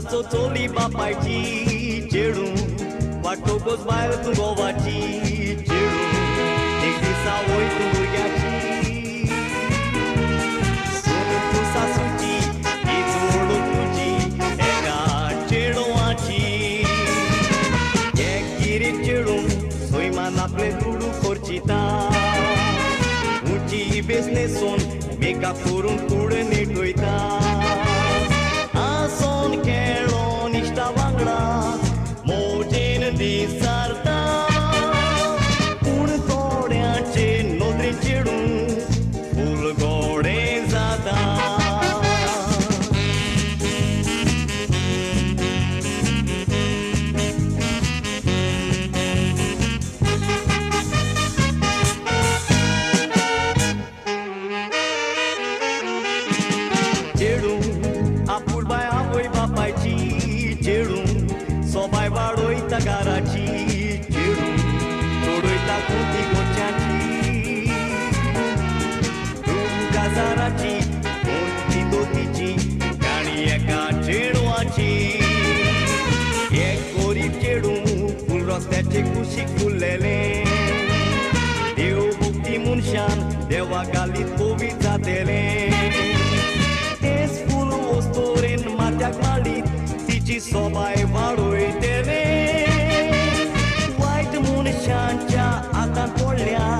सासो चोली बापायची चेडूं वाटोवपच बायल तूं गोवाची चेडूं एक दिसा वय तूं भुरग्याची सून तूं सासूची ही जोड तुजी एका चेडवाची एक गिरीक चेडूं सैमान आपले दुडू खर्चिता उंची बेस न्हेसून मेकअप करून कूड निटयता आसोन खेळोन इश्टा वांगडा मोजेन दीस सारता पूण थोड्यांचे नदरेन चेडूं फूल गोडें जाता. चेडूं आपुलबाय आवय बापायची चेडूं सोबाय वाडयता घराची चेडूं चडयता कुंती गोच्याची तूं काजाराची कोणती दोतीची काणी एका चेडवाची एक गरीब चेडूं फूल रस्त्याचे कुशीक फुल्लेलें देव भक्ती मनशान देवा घालीत कोवीत जातेलें तिची सोबाय वाडयतले वायट मनशांच्या हातांत पडल्यार.